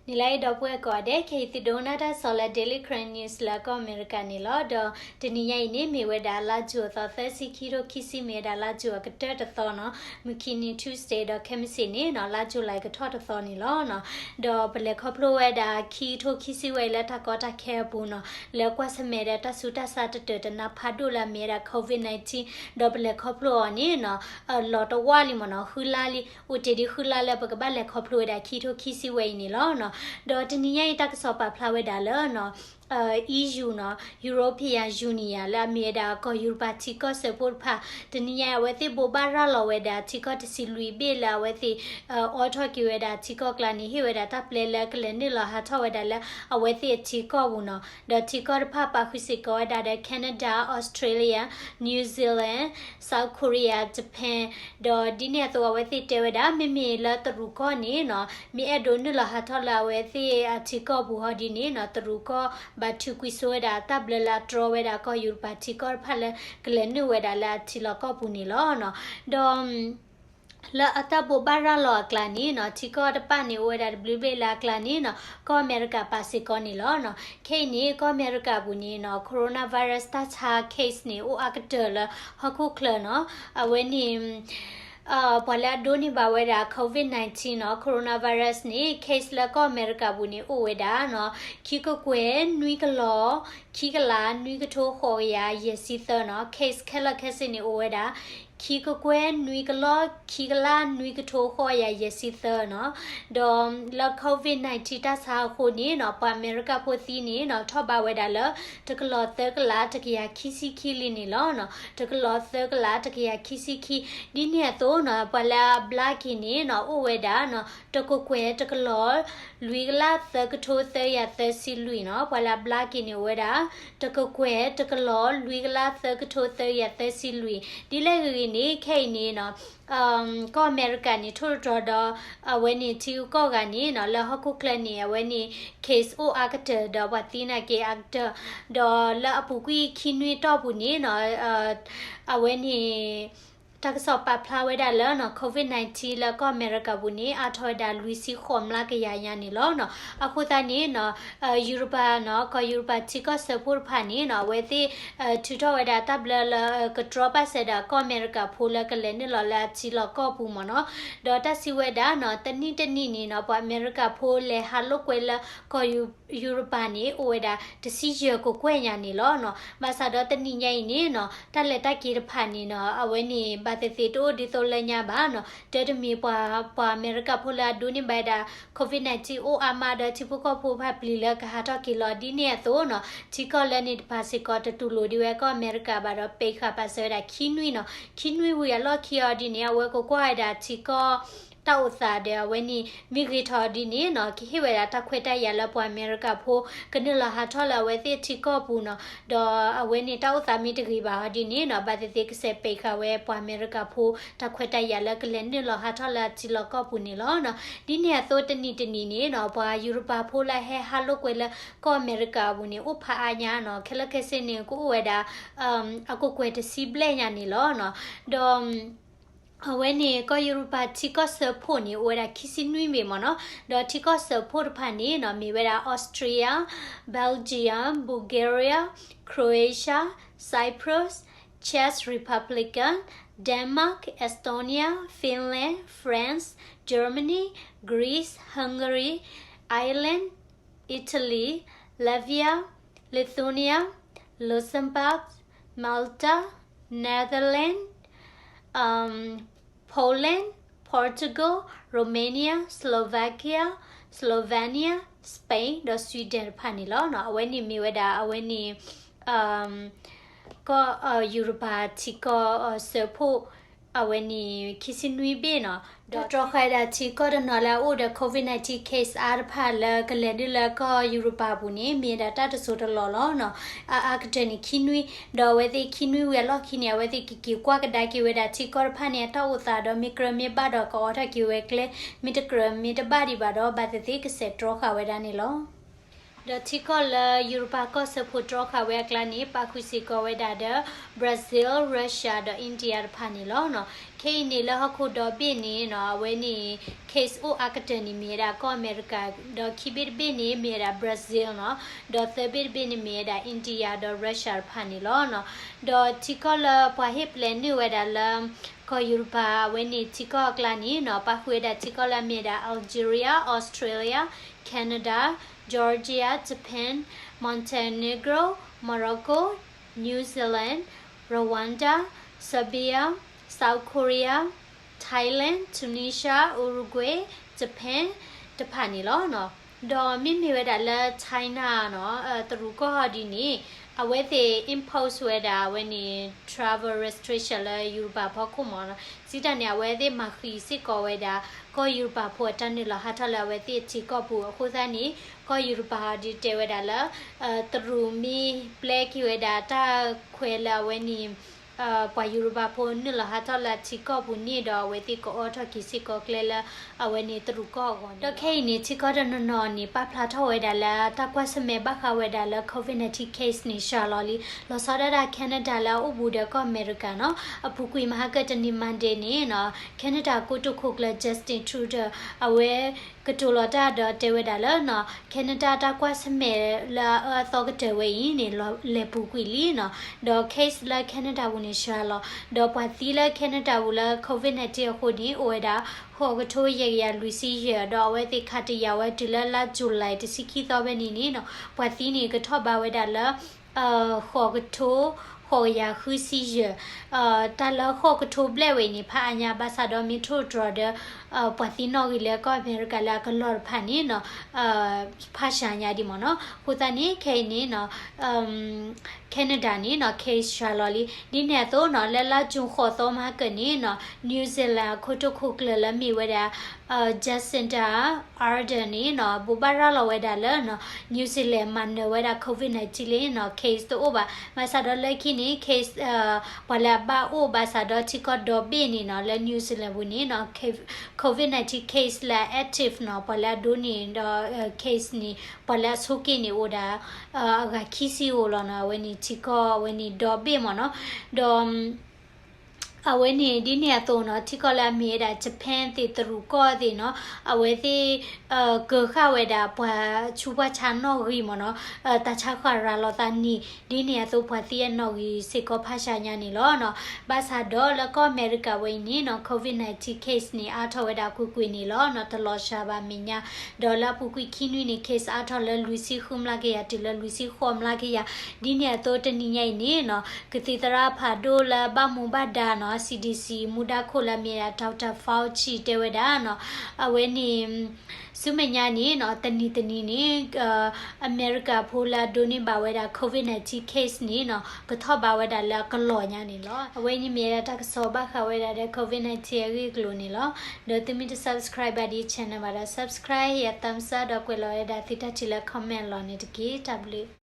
နံၤလၢအံၤ ဒီပုၢ်ဝဲၢ်ကိးဂၤဒဲး, ခဲအံၤသုဒိကနၣ်တၢ်ကစီၣ်လၢ Daily Karen News လၢကီၢ်အမဲရကၤန့ၣ်လီၤ. ဒီးတနံၤညါအံၤန့ၣ် မ့ၢ်ဝဲဒၣ်လါယူၤအသီသၢဆံခံထိခံဆံ, မ့ၢ်ဝဲဒၣ်လါယူၤအကတၢၢ်တသီနီၤ, မုၢ်ခံနံၤ Tuesday ဒီးခဲမုၢ်ဆ့ၣ်န့ၣ်နီၤ လါယူၤလံကထီၣ်တသီန့ၣ်လီၤ. ဒီးပလဲၤခီဖျိဝဲဒၣ်ခံကထိခံဆံဝဲအံၤလၢတၢ်ကီတၢ်ခဲအပူၤနီၤ, လၢကွၢ်ဆၢၣ်မဲာ်ဒီးတၢ်ဆူးတၢ်ဆါတတၢာ်တနါဖးဒိၣ်လၢအမ့ၢ်ဝဲဒၣ် COVID nineteen, ဒီးပလဲၤခီဖျိအီၤန့ၣ်နီၤ လီၤတဝၢ်လံမ့ၢ်နီၤ, ဃုလါလံ, အိၣ်တ့ၢ်ဒံးဃုလါလၢပကဘၣ်လဲၤခီဖျိဝဲဒၣ်ခံကထိခံဆံဝဲအံၤန့ၣ်လီၤ. ဒီးတနံၤညါအံၤတၢ်ကစီၣ်ပာ်ဖျါဝဲဒၣ်လၢ EU နီၤ, European Union လၢအမ့ၢ်ဝဲဒၣ်ကီၢ်ယူရပၤထံကီၢ်စၢဖှိၣ်တဖၣ်, တနံၤညါအံၤ အဝဲသ့ၣ်ဘိးဘၣ်ရၤလီၤဝဲဒၣ်ထံကီၢ်တဆံလွံၢ်ဘ့ၣ်လၢအဝဲသ့ၣ် အိးထီၣ်က့ၤဝဲဒၣ်ထံကီၢ်အကျါန့ၣ် ဟ့ၣ်ဝဲဒၣ်တၢ်ပျဲလၢကလဲၤနုာ်လီၤဟးထီၣ်ဝဲဒၣ်လၢအဝဲသ့ၣ်အထံကီၢ်ပူၤနီၤ. ဒီးထံကီၢ်တဖၣ်ပာ်ဃုာ်စ့ၢ်ကီးဝဲဒၣ်ဒီး Canada, Australia, New Zealand, South Korea, Japan, ဒီးဒ်န့ၣ်အသိးအဝဲသ့ၣ်တဲဝဲဒၣ် မ့မ့ၢ်လၢတရူးကီၢ်န့ၣ်နီၤ, မ့ၢ်အဲၣ်ဒိးနုာ်လီၤဟးထီၣ်လၢအဝဲသ့ၣ်အထံကီၢ်ပူၤဟီဒ်န့ၣ်နီၤ, တရူးကီၢ်ဘၣ်ထုးကွံာ်စိဝဲဒၣ်တၢ်ဘျၢလၢအတြီဝဲဒၣ်ကီၢ်ယူရပၤထံကီၢ်တဖၣ်လၢကလဲၤနုာ်ဝဲဒၣ်လၢအထံလီၢ်ကီၢ်ပူၤန့ၣ်လီၤ. ဒီး လၢအတၢ်ဘိးဘၣ်ရၤလီၤအကျါန့ၣ်နီၤ, ထံကီၢ်တဖၣ်န့ၣ် အိၣ်ဝဲဒၣ်တဘျုးဘ့ၣ်လၢအကျါန့ၣ်နီၤ, ကီၢ်အမဲရကၤပာ်စ့ၢ်ကီးန့ၣ်လီၤ. ခဲအံၤန့ၣ် ကီၢ်အမဲရကၤပူၤန့ၣ်နီၤ coronavirus တၢ်ဆါ case န့ၣ် အိၣ်အါကတၢၢ်လၢဟီၣ်ခိၣ်ချၢနီၤ, အဝဲန့ၣ် ပှၤလၢအဒိးန့ၢ်ဘၣ်ဝဲဒၣ် COVID nineteen နီၤ coronavirus န့ၣ် case လၢကီၢ်အမဲရကၤပူၤန့ၣ် အိၣ်ဝဲဒၣ်နီၤ, ခံကကွဲၢ်နွံကလီၤ ခံကလးနွံကထိဃိးကယၤယဲၢ်ဆံသၢနီၤ, case ခဲလၢာ်ခဲဆ့န့ၣ်အိၣ်ဝဲဒၣ် ခံကကွဲၢ်နွံကလီၤ ခံကလးနွံကထိဃိးကယၤယဲၢ်ဆံသၢနီၤ. ဒီးလၢ COVID nineteen တၢ်ဆါအဃိန့ၣ်နီၤ, ပှၤအမဲရကၤဖိသံန့ၣ်နီၤ ထီၣ်ဘးဝဲဒၣ်လၢ တကလီၤသၢကလးတကယၤခံဆံခံလံန့ၣ်လီၤ. တကလီၤသၢကလးတကယၤခံဆံခံ, ဒ်န့ၣ်အသိးနီၤ ပှၤလၢအဘျါက့ၤန့ၣ်နီၤ အိၣ်ဝဲဒၣ်နီၤ တကကွဲၢ်တကလီၤ လွံၢ်ကလးသၢကထိသၢကယၤသၢဆံလွံၢ်နီၤ, ပှၤလၢအဘျါက့ၤန့ၣ်အိၣ်ဝဲဒၣ် တကကွဲၢ်တကလီၤ လွံၢ်ကလးသၢကထိသၢကယၤသၢဆံလွံၢ်, ဒ်လဲၣ်ဂ့ၤဂ့ၤန့ၣ် ခဲအံၤန့ၣ်နီၤ ကီၢ်အမဲရကၤန့ၣ် ထိၣ်သတြီၤဒီး အဝဲန့ၣ်ထံဂုၤကီၢ်ဂၤန့ၣ်နီၤ လၢဟီၣ်ခိၣ်ချၢန့ၣ် အဝဲန့ၣ် case အိၣ်အါကတၢၢ် ဒီးပှၤသံနာ်က့အါကတၢၢ်, ဒီးလၢအပူၤကွံာ်ခံနွံအတီၢ်ပူၤန့ၣ်နီၤ အဝဲန့ၣ် တၢ်ကစီၣ်ပာ်ဖျါဝဲဒၣ်လၢနီၤ COVID nineteen လၢကီၢ်အမဲရကၤပူၤန့ၣ် အါထီၣ်ဝဲဒၣ်လွံၢ်ဆံဃိးမျးကယၤညါန့ၣ်လီၤ. အဃိသတးန့ၣ်နီၤ ယူရပၤနီၤ ကီၢ်ယူရပၤထံကီၢ်စၢဖှိၣ်တဖၣ်န့ၣ်နီၤ အဝဲသ့ၣ်ထုးထီၣ်ဝဲဒၣ်တၢ်ဘျၢလၢ ကတြီပာ်စၢၤဒၣ်ကီၢ်အမဲရကၤဖိလၢကလဲၤနုာ်လီၤလၢအထံလီၢ်ကီၢ်ပူၤမ့ၢ်နီၤ, ဒီးတၢ်စံးဝဲဒၣ်နီၤ တနံၣ်တနံၣ်န့ၣ်နီၤ ပှၤအမဲရကၤဖိလဲၤဟးလိာ်ကွဲလၢကီၢ်ယူရပၤန့ၣ် အိၣ်ဝဲဒၣ်တဆံယဲၢ်ကကွဲၢ်ညါန့ၣ်လီၤ. ဘၣ်ဆၣ်ဒီးတနံၤညါအံၤန့ၣ်နီၤ တၢ်လဲၤတၢ်က့ၤတဖၣ်န့ၣ်နီၤ အဝဲန့ၣ် ဘၣ်သ့ၣ်သ့ၣ်တအိၣ်ဒ်သိးလၢညါဘၣ်နီၤ, တၢ်တမံၤပှၤ ပှၤအမဲရကၤဖိလၢအဒိးန့ၢ်ဘၣ်ဝဲဒၣ် COVID nineteen အိၣ်အါမးဒီးထံဖိကီၢ်ဖိတဖၣ်ပျံၤလၢကဟးထီၣ်က့ၤလီၤဒ်န့ၣ်အသိးနီၤ, ထံကီၢ်လၢန့ၣ်တဖၣ်စ့ၢ်ကီးတတူၢ်လိာ်ဒံးဝဲကီၢ်အမဲရကၤဘၣ်ဒီး ပိတ်ခွါပာ်စၢၤဝဲဒၣ်ခံနွံနီၤ, ခံနွံဝံၤအလီၢ်ခံအီၤဒ်န့ၣ် အဝဲကကွၢ်ဝဲဒၣ်ထံကီၢ် တၢ်အိၣ်သးဒီးအဝဲန့ၣ် မ့ၢ်ဂ့ၤထီၣ်ဒ်န့ၣ်နီၤ ကဟ့ၣ်ဝဲဒၣ်တၢ်ခွဲးတၢ်ယာ်လၢပှၤအမဲရကၤဖိ ကနုာ်လီၤဟးထီၣ်လၢအဝဲသ့ၣ်ထံကီၢ်ပူၤနီၤ, ဒီးအဝဲန့ၣ်တၢ်အိၣ်သးမ့ၢ်တဂ့ၤဘၣ်အီၤဒ်န့ၣ်နီၤ ဘၣ်သ့ၣ်သ့ၣ်ကစဲးပိတ်ခွါဝဲပှၤအမဲရကၤဖိ တၢ်ခွဲးတၢ်ယာ်လၢကလဲၤနုာ်လီၤဟးထီၣ်လၢအထံလီၢ်ကီၢ်ပူၤန့ၣ်လီၤ. ဒ်န့ၣ်အသိးတနံၤတနံၤန့ၣ်နီၤ ပှၤယူရပၤဖိလၢဟဲဟးလိာ်ကွဲလၢကီၢ်အမဲရကၤအပူၤန့ၣ် အိၣ်ဖးအါညါနီၤ, ခဲလၢာ်ခဲဆ့န့ၣ် ကအိၣ်ဝဲဒၣ် အကကွဲၢ်တဆံဘျဲၣ်ညါန့ၣ်လီၤ. ဒီး အဝဲန့ၣ် ကီၢ်ယူရပၤထံကီၢ်စၢဖှိၣ်န့ၣ် အိၣ်ဝဲဒၣ်ခံဆံနွံဘ့ၣ်မ့ၢ်နီၤ, ဒီးထံကီၢ်စၢဖှိၣ်တဖၣ်န့ၣ်နီၤ မ့ၢ်ဝဲဒၣ် Austria, Belgium, Bulgaria, Croatia, Cyprus, Czech Republic, Denmark, Estonia, Finland, France, Germany, Greece, Hungary, Ireland, Italy, Latvia, Lithuania, Luxembourg, Malta, Netherlands, Poland, Portugal, Romania, Slovakia, Slovenia, Spain ဒီး Sweden တဖၣ်န့ၣ်လီၤ. အဝဲန့ၣ်မ့ၢ်ဝဲဒၣ် အဝဲန့ၣ် ကီၢ်ယူရပၤထံကီၢ်စၢဖှိၣ် အဝဲန့ၣ် ခံဆံနွံဘ့ၣ်နီၤ, ဒီးတြီဃာ်ဒၣ်ထံကီၢ်တနီၤလၢအအိၣ်ဒီး COVID nineteen case အါတဖၣ်လၢကလဲၤနုာ်လၢကီၢ်ယူရပၤပူၤန့ၣ် မ့ၢ်ဒၣ်တၢ်တစိၢ်တလီၢ်လီၤ. အအါကတၢၢ်န့ၣ်ခံနွံ, ဒီးအဝဲသ့ၣ်ခံနွံဝံၤအလီၢ်ခံန့ၣ် အဝဲသ့ၣ်ကက့ၤကွၢ်ကဒါက့ၤဝဲဒၣ်ထံကီၢ်တဖၣ်န့ၣ် အတၢ်အိၣ်သးဒီး မ့ၢ်ကြၢးမ့ၢ်ဘၣ်ဒီး ကအိးထီၣ်က့ၤဝဲကျဲ, မ့ၢ်တကြၢးမ့ၢ်တဘၣ်ဒံးဘၣ်ဒီး ဘၣ်သ့ၣ်သ့ၣ်ကစဲးတြီဃာ်ဝဲဒၣ်န့ၣ်လီၤ. ဒီးထံကီၢ်လၢယူရပၤကီၢ်စၢဖှိၣ်တြီဃာ်ဝဲအကျါန့ၣ် ပာ်ဃုာ်စ့ၢ်ကီးဝဲဒၣ်ဒီး Brazil, Russia ဒီး India တဖၣ်န့ၣ်လီၤ. ခဲအံၤန့ၣ် လၢဟီၣ်ခိၣ်ဒီဘ့ၣ်န့ၣ်နီၤ အဝဲန့ၣ် case အိၣ်အါကတၢၢ်န့ၣ် မ့ၢ်ဝဲဒၣ်ကီၢ်အမဲရကၤ, ဒီးခံဘ့ၣ်တဘ့ၣ်န့ၣ် မ့ၢ်ဝဲဒၣ် Brazil နီၤ, ဒီးသၢဘ့ၣ်တဘ့ၣ်န့ၣ် မ့ၢ်ဝဲဒၣ် India ဒီး Russia တဖၣ်န့ၣ်လီၤ. ဒီးထံကီၢ်လၢပှၤဟ့ၣ်ပျဲနုာ်ဝဲဒၣ်လၢ ကီၢ်ယူရပၤအဝဲန့ၣ်ထံကီၢ်အကျါန့ၣ်နီၤ ပာ်ဃုာ်ဝဲဒၣ်ထံကီၢ်လၢအမ့ၢ်ဝဲဒၣ် Algeria, Australia, Canada, Georgia, Japan, Montenegro, Morocco, New Zealand, Rwanda, Serbia, South Korea, Thailand, Tunisia, Uruguay, Japan တဖၣ်န့ၣ်လီၤ. ဒီးမ့မ့ၢ်ဝဲဒၣ်လၢ China နီၤ တရူးကီၢ်ဟီဒ်န့ၣ် အဝဲသ့ၣ် impose ဝဲဒၣ်အဝဲန့ၣ် travel restriction လၢယူရပၤဖီခိၣ်မ့ၢ်နီၤ, စံးတၢ်န့ၣ် အဝဲသ့ၣ်မၤဃံးစ့ၢ်ကီးဝဲဒၣ် ကီၢ်ယူရပၤဖိအတၢ်နုာ်လီၤဟးထီၣ်လၢအဝဲသ့ၣ်ထံကီၢ်ပူၤအဃိသတးန့ၣ် ကီၢ်ယူရပၤဟီဒ်တဲဝဲဒၣ်လၢ တရူးမ့ၢ်ပျဲက့ၤဝဲဒၣ်တၢ်ခွဲးလၢအဝဲန့ၣ် ပှၤယူရပၤဖိနုာ်လီၤဟးထီၣ်လၢထံကီၢ်ပူၤန့ၣ်ဒီး အဝဲသ့ၣ်ကအိးထီၣ်က့ၤစ့ၢ်ကီးကျဲလၢအဝဲန့ၣ်တရူးကီၢ်အဂီၢ်န့ၣ်လီၤ. ဒီးခဲအံၤန့ၣ် ထံကီၢ်တနီၤနီၤန့ၣ် ပာ်ဖျါထီၣ်ဝဲဒၣ်လၢတၢ်ကွၢ်ဆၢၣ်မဲာ်ဘၣ်ဃးဝဲဒၣ်လၢ COVID nineteen case န့ၣ် စှၤလီၤလံ. လီၤဆီဒၣ်တၢ် Canada လၢအအိၣ်ဘူးဒီးကီၢ်အမဲရကၤနီၤ အပူၤကွံာ်မဟါကတနံၤ Monday န့ၣ်နီၤ Canada ကိတိာ်ခိၣ်ကျၢၢ် Justin Trudeau အဝဲ ကတိၤလီၤတၢ်ဒီးတဲဝဲဒၣ်လၢ Canada တၢ်ကွၢ်ဆၢၣ်မဲာ်လၢအအၢအသီကတၢၢ်ဝဲအံၤန့ၣ် လဲၤပူၤကွံာ်လံနီၤ, ဒီး case လၢ Canada ပူၤန့ၣ် စှၤလီၤ, ဒီးပှၤသံလၢ Canada ပူၤလၢ COVID nineteen အဃိန့ၣ် အိၣ်ဝဲဒၣ် ဃိးကထိယဲၢ်ကယၤလွံၢ်ဆံယဲၢ်, ဒီးအဝဲသ့ၣ်ခးတယာ်ဝဲတုၤလၢလါ July တဆံခံသီဖဲန့ၣ်န့ၣ်နီၤ ပှၤသံန့ၣ်ကထီၣ်ဘးဝဲဒၣ်လၢ ဃိးကထိ ဃိးကယၤဃုဆံယဲၢ်, တၢ်လၢဃိးကထိဘျဲၣ်ဝဲအံၤန့ၣ် ဖးအါညါ ဘၣ်ဆၣ်ဒီးမ့ၢ်ထိၣ်တြီၤဒီး ပှၤသံနီၣ်ဂံၢ်လၢကီၢ်အမဲရကၤလၢအကလီၢ်တဖၣ်န့ၣ်နီၤ ဖးစှၤညါဒံးမ့ၢ်နီၤ. အဃိသတးန့ၣ် ခဲအံၤန့ၣ်နီၤ Canada န့ၣ်နီၤ case စှၤလီၤလံ. ဒ်န့ၣ်အသိးနီၤ လၢလါ June ဃိးသီမဟါကၢန့ၣ်နီၤ New Zealand အခိၣ်တိာ်ခိၣ်ကျၢၢ်လၢမ့ၢ်ဝဲဒၣ် Jacinda Ardern န့ၣ်နီၤ ဘိးဘၣ်ရၤလီၤဝဲဒၣ်လၢနီၤ New Zealand မၤနၢၤဝဲဒၣ် COVID nineteen လံနီၤ case တအိၣ်ဘၣ်. ဘၣ်ဆၣ်ဒီးလၢခံန့ၣ် case ပှၤလၢအဘၣ်အိၣ်ဘၣ်ဆၣ်ဒီးထံကီၢ်ဒီဘ့ၣ်န့ၣ်နီၤ လၢ New Zealand ပူၤန့ၣ်နီၤ COVID nineteen case လၢအ active နီၤ ပှၤလၢအဒိးန့ၢ်ဒီး case န့ၣ် ပှၤလၢအဆိးက့န့ၣ်အိၣ်ဒၣ် အဂၤခံဆံဧိၤလီၤနီၤ. အဝဲန့ၣ်ထံကီၢ်အဝဲန့ၣ်ဒီဘ့ၣ်မ့ၢ်နီၤ. ဒီး အဝဲန့ၣ်ဒ်န့ၣ်အသိးနီၤ ထံကီၢ်လၢအမ့ၢ်ဝဲဒၣ် Japan သ့ၣ်တရူးကီၢ်သ့ၣ်နီၤ အဝဲသ့ၣ် ကၢၤဃာ်ဝဲဒၣ်ပှၤဆူးပှၢ်ဆါနီၣ်ဂံၢ်မ့ၢ်နီၤ တၢ်ဆါဃၢ်ရၤလီၤသးန့ၣ် ဒ်န့ၣ်အသိးပှၤသံအနီၣ်ဂံၢ်စ့ၢ်ကီးဖးစှၤညါန့ၣ်လီၤနီၤ. ဘၣ်ဆၣ်ဒီးလၢကီၢ်အမဲရကၤဝဲအံၤန့ၣ်နီၤ COVID nineteen case န့ၣ် အါထီၣ်ဝဲဒၣ်ကွ့ၢ်ကွ့ၢ်န့ၣ်လီၤနီၤ တလီၤစှၤဘၣ်မဲာ်ညါ ဒီးလၢအပူၤကွံာ်ခံနွံန့ၣ် case အါထီၣ်လၢလွံၢ်ဆံဃုမျးကယၤတုၤလၢလွံၢ်ဆံဃိးမျးကယၤ ဒ်န့ၣ်အသိးတနံၤညါအံၤန့ၣ်နီၤ ကသံၣ်သရၣ်ဖးဒိၣ်လၢဘၣ်မူဘၣ်ဒါနီၤ C D C မူဒါခိၣ်လၢအမ့ၢ်ဒၣ် Doctor Fauci တဲဝဲဒၣ်နီၤ အဝဲန့ၣ် ဆူမဲာ်ညါန့ၣ်နီၤ တနံၤတနံၤန့ၣ် အမဲရကၤဖိလၢအဒိးန့ၢ်ဘၣ်ဝဲဒၣ် COVID nineteen case န့ၣ်နီၤ ကထီၣ်ဘးဝဲဒၣ်လၢအကလီၤညါန့ၣ်လီၤ. အဝဲအံၤန့ၣ်မ့ၢ်ဝဲဒၣ်တၢ်ကစီၣ်ဘၣ်ဃးဝဲဒၣ်ဒီး COVID nineteen အဂ့ၢ်အကျိၤန့ၣ်လီၤ. ဒီးသုမ့ၢ်တ subscribe ဘၣ်ဒ် channel ဘၣ်ဒီး subscribe ယ thumbs up ဒီးကွဲးလီၤဝဲဒၣ်သုတၢ်ထံၣ်လၢ comment လီၤန့ၣ်တက့ၢ်. တၢ်ဘျုး